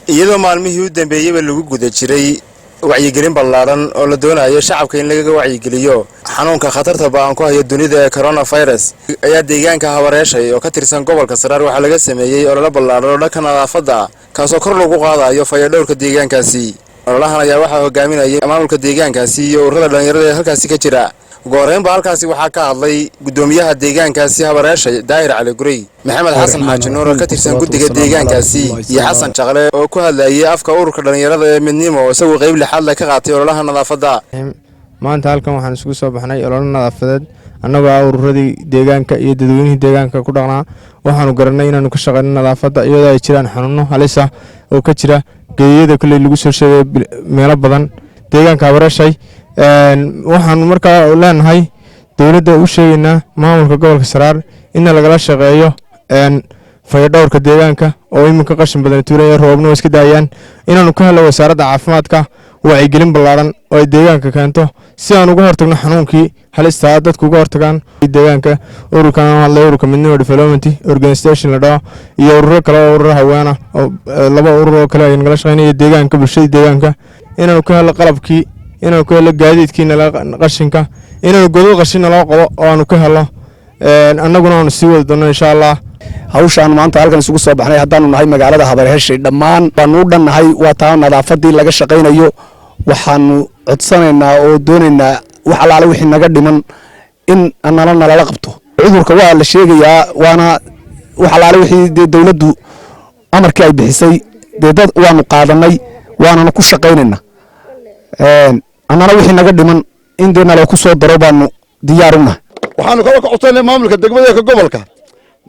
Iyadoo maalmihii u dambeeyeyba lagu guda jiray wacyigelin ballaadhan oo la doonayo shacabka in lagaga wacyigeliyo xanuunka khatarta ba'an ku haya dunida ee coronavirus, ayaa deegaanka Habareeshay oo ka tirsan gobolka Saraar waxaa laga sameeyey ololo ballaadhan oo dhanka nadaafadda ah, kaasoo kor lagu qaadayo fayadhowrka deegaankaasi. Ololahan ayaa waxaa hogaaminayay maamulka deegaankaasi iyo ururada dhalinyarada ee halkaasi ka jira. Ugu horreynba halkaasi waxaa ka hadlay guddoomiyaha deegaankaasi Habareeshay, Daahir Cali Gurey, Maxamed Xasan Xaaji Nuur oo ka tirsan guddiga deegaankaasi, iyo Xasan Jaqle oo ku hadlayay afka ururka dhalinyarada ee Midnimo, oo isagu qeyb lixaad leh ka qaatay ololaha nadaafadda. Maanta halkan waxaan isugu soo baxnay ololo nadaafadeed, annagoo ah ururadii deegaanka iyo dadweynihii deegaanka ku dhaqnaa. Waxaanu garanay inaanu ka shaqeyno nadaafadda, iyadoo ay jiraan xanuuno halis ah oo ka jira geeyada kolley lagu soo sheegay meelo badan deegaanka Habareeshay. Waxaanu markaa leenahay dowladda u sheegaynaa, maamulka gobolka Saraar, in lagala shaqeeyo fayadhowrka deegaanka oo iminka qashin badan tuulaya, roobna waa iska daayaan, inaanu ka helno wasaaradda caafimaadka wacyigelin ballaaran oo ay deegaanka keento si aan uga hortagno xanuunkii halistaa, dadku uga hortagaan deegaanka. Ururkan aan hadlay, ururka Midnimo Development Organization la dhaho, iyo ururo kale oo ururo haweena oo laba urur oo kale ay nagala shaqeynaya deegaanka, bulshada deegaanka, inaanu ka helno qalabkii, inaanu ka helno gaadiidkii nala qashinka, inaanu godad qashin naloo qabo oo aanu ka helno, annaguna aanu sii wadi doono, insha Allah. Hawshaan maanta halkan isugu soo baxnay haddaanu nahay magaalada Habarheshay, dhammaan baanu u dhannahay, waa taa nadaafadii laga shaqaynayo. Waxaanu codsanaynaa oo doonaynaa wax allaale wixii naga dhiman in nala nalala qabto. Cudurka waa la sheegayaa, waana wax allaale wixii dee dowladdu amarkii ay bixisay dee dad waanu qaadanay, waanana ku shaqaynaynaa. Annana wixii naga dhiman in dee nala ku soo daro baanu diyaar u nahay. Waxaanu kaloo ka codsanay maamulka degmada ka gobolka,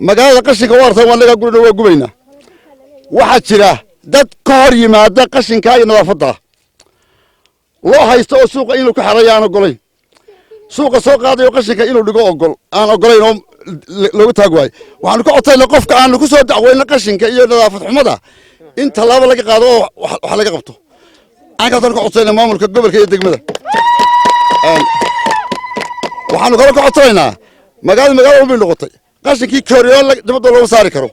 magaalada qashinka waartan waa nagaa gurina, waa gubaynaa. Waxaa jira dad ka hor yimaada qashinka iyo nadaafadda loo haysto oo suuqa inuu ka xereeyo aan ogolayn, suuqa soo qaadayo qashinka inuu dhigo ogol aan ogolayn oo looga taag waayo. Waxaanu ka codsanay qofka aanu ku soo dacweyna qashinka iyo nadaafad xumada in tallaabo laga qaado oo wax laga qabto. Aankaasaan ka codsanay maamulka gobolka iyo degmada. Waxaanu kaloo ka codsanaynaa magaalada, magaalada walbay noqotay, qashinkii kooriyoon dibadda looma saari karo.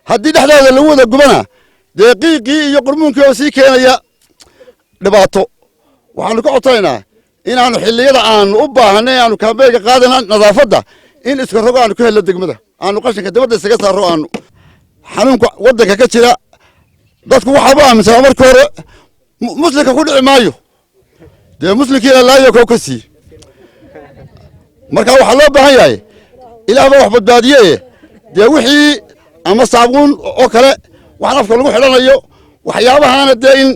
Haddii dhexdeeda lagu wada gubana, dee qiiqii iyo qurmuunkii oo sii keenaya dhibaato. Waxaanu ka codsanaynaa inaanu xilliyada aanu u baahanay aanu campaignka qaadana nadaafadda in iska rogo aanu ka helno degmada, aanu qashinka dibadda isaga saarro. Aanu xanuunka waddanka ka jira dadku waxaaba aaminsanaa markii hore muslimka ku dhici maayo, dee muslimkiina laayo kow ka sii. Marka waxaa loo baahan yahay, Ilaah baa wax badbaadiye, dee wixii ama saabuun oo kale waxaan afka lagu xidhanayo, waxyaabahaana dee in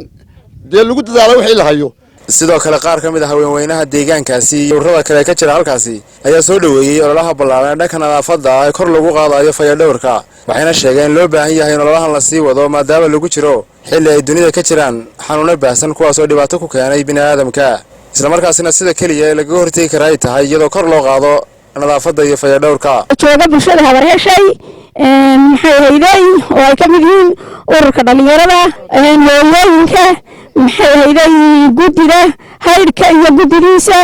dee lagu dadaalo wixii la hayo. Sidoo kale qaar ka mid ah haweenweynaha deegaankaasi iyo ururada kale ka jira halkaasi ayaa soo dhoweeyey ololaha ballaaran ee dhanka nadaafadda ah ee kor lagu qaadayo fayadhowrka, waxayna sheegeen in loo baahan yahay in ololahan la sii wado, maadaama lagu jiro xilli ay dunida ka jiraan xanuuno baahsan, kuwaas oo dhibaato ku keenay bini'aadamka, islamarkaasina sida keliya ee lagaga hortegi kara ay tahay iyadoo kor loo qaado nadaafadda iyo fayadhowrka. Jooga bulshada Habarheshay, maxay hayday, oo ay ka mid yihiin ururka dhalinyarada, hooyooyinka, maxay hayday, guddida haydhka iyo guddidiisa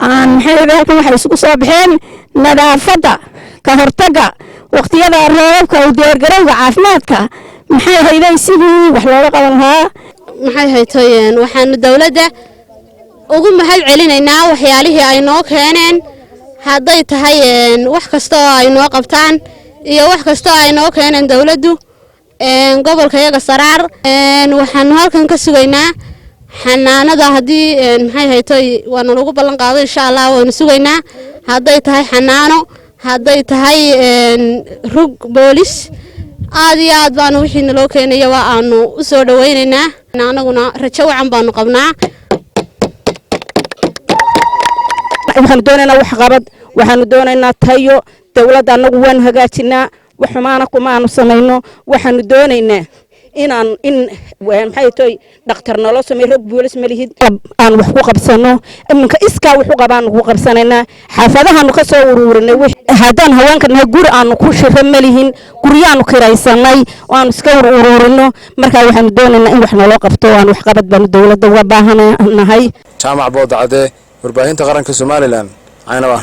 aan, maxay hayday, halkan waxay isugu soo baxeen nadaafadda, ka hortagga waqtiyada roobabka u diyaargarowga caafimaadka, maxay hayday, sidii wax looga qaban lahaa. Maxay haytoyeen, waxaanu dowladda ugu mahad celinaynaa waxyaalihii ay noo keeneen, hadday tahay wax kasta oo ay noo qabtaan iyo wax kasta oo ay noo keeneen dowladdu gobolka yaga Saraar. Waxaanu halkan ka sugaynaa xanaanada, haddii maxay haytoy waana lagu ballan qaado, insha Allah waynu sugaynaa, hadday tahay xanaano, hadday tahay rug boolis. Aad iyo aad baanu wixii naloo keenaya waa aanu u soo dhowaynaynaa, anaguna rajo wacan baanu qabnaa. Waxaanu doonaynaa waxqabad, waxaanu doonaynaa tayo dowladda. Annagu waanu hagaajinaa, wax xumaana kumaanu samayno. Waxaanu doonaynaa inaan in maxay toy dhakhtar naloo sameey, rog boolis ma lihid aan wax ku qabsano. Iminka iskaa wax u qabaanu ku qabsanaynaa, xaafadahaanu ka soo ururinay. Haddaan haweenka nahay, guri aanu ku shiro ma lihin, guryaanu kiraysanay oo aanu iska ururino. Markaa waxaanu doonaynaa in wax naloo qabto, aan waxqabad baanu dowladda uga baahanahay. Jaamac Boodacade, warbaahinta qaranka Somaliland, Caynaba.